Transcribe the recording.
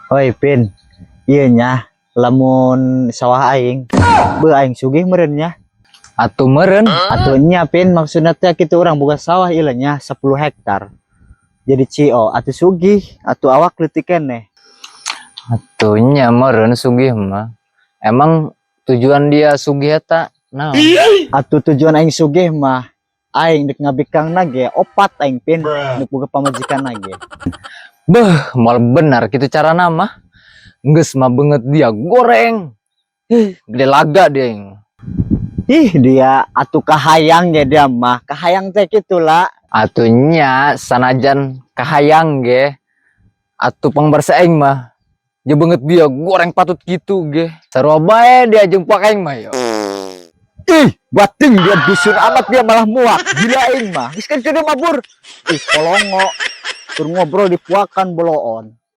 Oi, Pin. Iya nya, lamun sawah aing, beuh, aing sugih meureun nya. Atuh meureun. Atuh nya, Pin, maksudna teh kitu, urang boga sawah ieu nya 10 hektar. Jadi CEO atuh sugih, atuh awak leutik keneh. Atuh nya meureun sugih mah. Emang tujuan dia sugih eta naon? Atuh tujuan aing sugih mah aing dek ngabikang ge opat aing, Pin, dek boga pamajikan ge. Beuh, moal benar kitu carana mah. Geus mah beungeut dia goreng. Ih, gede laga dia yang. Ih, dia atuh kahayang ge dia mah, kahayang teh kitu lah. Atuh nya sanajan kahayang ge, atuh pangbarsa aing mah je beungeut dia goreng patut gitu ge. Sarua bae dia jeung puak aing mah yo. Ih, bating dia, dusun amat dia, malah muak. Gila aing mah. Geus kan dia mabur. Ih, kolongo. Tur ngobrol di puakan boloon.